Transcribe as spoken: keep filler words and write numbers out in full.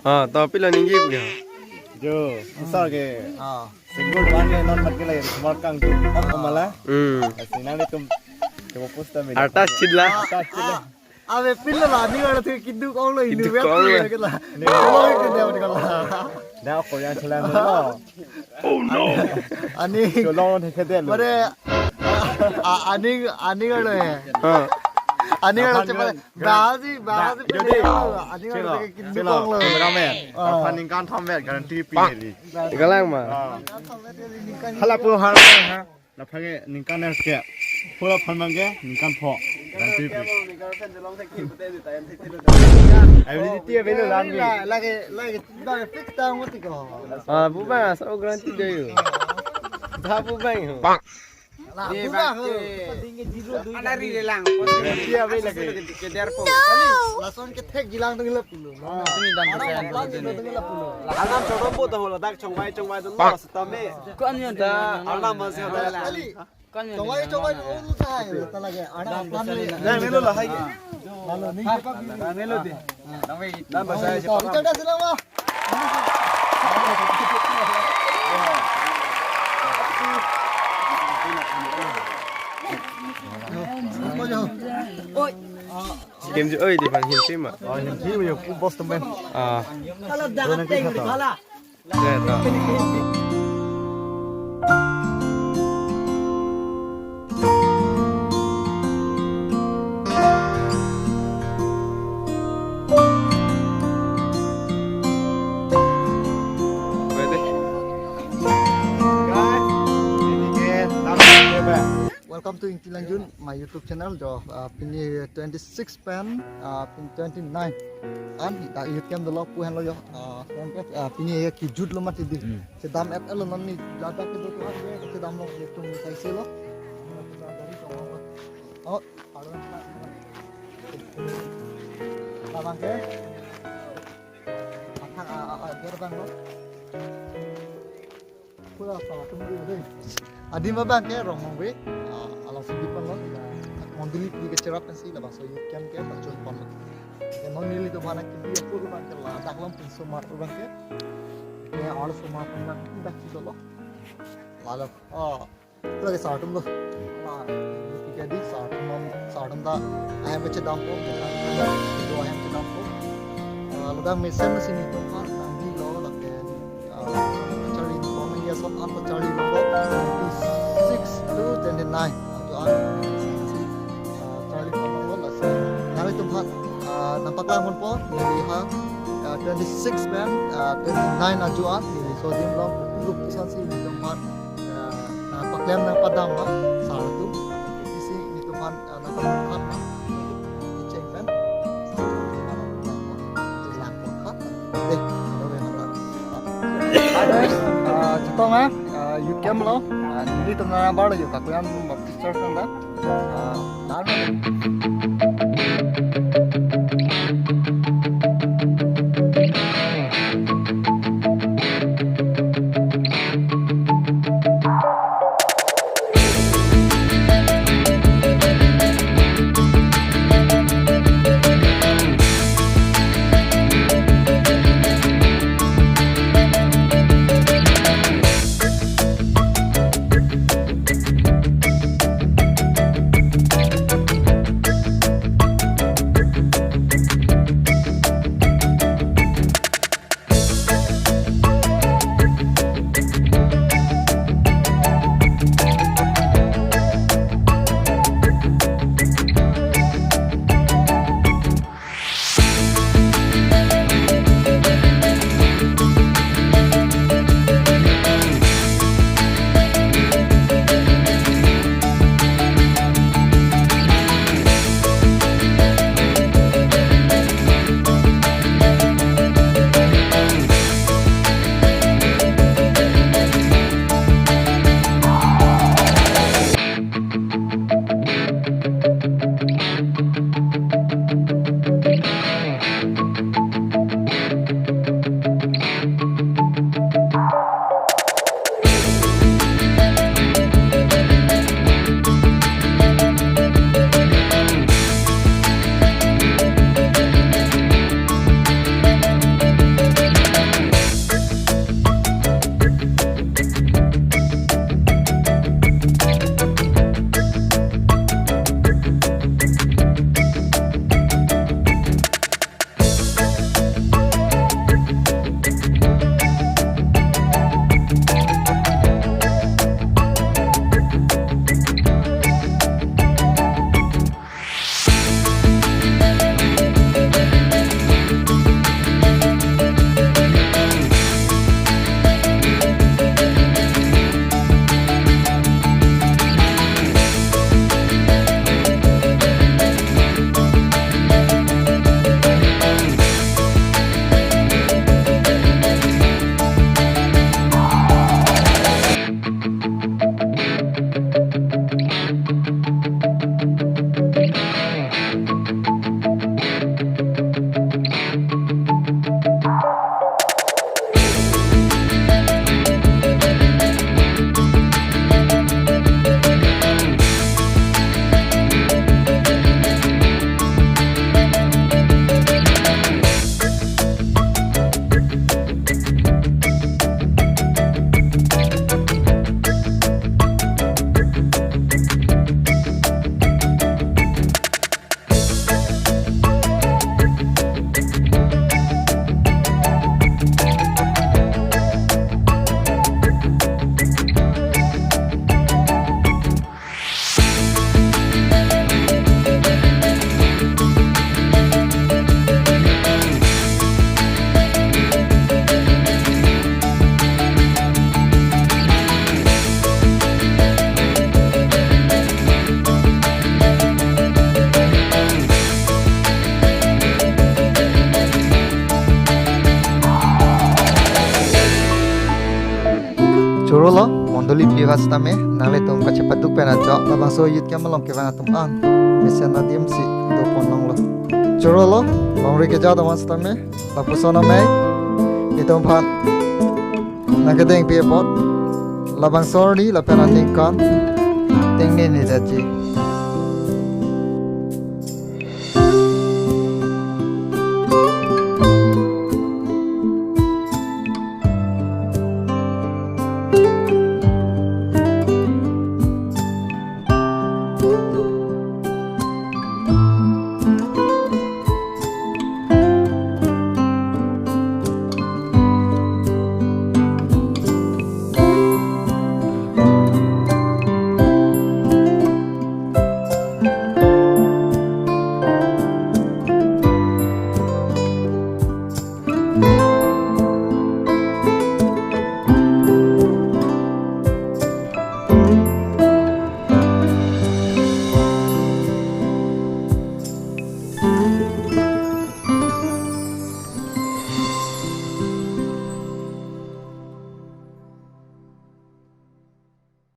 Ah, to pilo ninggi pu ke. Jo, usar ke. Ah. Single one ke non mat ke lagi smart kang tu. Apa malah? Hmm. Kasi nanglitum coba post kami. Arta chidla. Arta chidla. Ave pilo la, ani arlo tu kiduk onglo, inu kiduk onglo. Pilo ke la. Ni onglo ke dia ke la. Dah Korean challenge lo. Oh no. Ani. Cholong the kede lo. Pare, a, ani, ani arlo he. Ha. Ani arlo. Aphan chepa, kan, bahasi, bahasi, ba, pele jadi, lo. Ani arlo chelo, ke kiduk chelo, onglo. Cameraman. Ah. Aphan ningkan thomvet guarantee pi heli. Galang ma. Ah. Hala pu har ha. Laphang ke ningkan es ke. Pura phan mang ke ningkan pho. Guarantee pi. Availability available lang ni. Lagi, lagi, lagi fix tang mati ko. Ah, bu bang, asa guarantee do yo. Ba bu bang ho. Lah, bu bang ho. Ala ri le lang. Guarantee available lagi. Keder po. Lason kethek jilang tenggelam pulo. Ini dan persen. Alam chorong po tahu ladak chongbai chongbai tu lo setame. Ko an yon ta. Alam masih ada. Kali. Chongbai chongbai lo sai ta lagi. Ada plan ni. Nah, melo lah hai. Lalu ni. Nah, melo di. Nah, bahasa aja. Kita dah selama. Oi. Game je, oi, di pan him tim ah. Ah, him tim ya, ku bos temen. Ah. Kalau dah teng di pala. Ya, ta. Pwede. Guys, ini ke, langsung ke, Bang. Welcome to Ingti Langjun, my YouTube channel. Jo, uh, pini twenty-six pen, uh, pini twenty-nine. An, ta youth camp dolo pu henlo jo. Uh, camp, uh, pini ya kijut lo mati di. Hmm. Chedam et lo non ni, jada ke do tu an ke, chedam lo, ye tum sai se lo. Oh, pardon. Tabang ke. Athak, uh, uh, uh, gerbang lo. Pura sa atum ri dei. Adim abang ke Rongmongve, ah, along si dipan lo, mondoli puri kecherap pensi labangso youth camp ke pachun pon lo. Ke non nelitum aphan ke dia pura abang ke ladak long pinso mar abang ke. Ke alo so mar abang ke dak si dolo. Lalo, oh, pura ke sa atum lo. Nah, jadi sa atum, sa atum ta ahem kechedam po, do ahem chedam po. Ah, ladak mesen si nelitum aphan nangdi lo, lake, ah, charli, Rongmongve ason an charli lo, twenty-six to twenty-nine. Ajo an, ah, charli po lo, lasi nanglitum aphan, ah, nangpaklang ponpo, neli ha, ah, twenty-six pen, ah, twenty-nine ajo an, neli so adim long, group ason si nelitum aphan, ah, nangpaklem nangpadam ma, sa atum, isi nelitum aphan, ah, nangpaklang ma. Cheng pen. Dei, hello, hello. Hi guys, ah, chetong ah, ah, youth camp lo, ah, nelitum nangbar lo yo, Kakuyan Baptist Church nang da. Ah, dan. Chorolo, mondoli phli aphan sitame, nanglitum kachepaduk pen ajok, labangso youth camp along kevang atum an mesen adim si dopon longlo. Chorolo, longri keja atum an sitame, lapuson amei, itum aphan nangkedengpi apot, labangso arni lapen aningkan tengnedetji.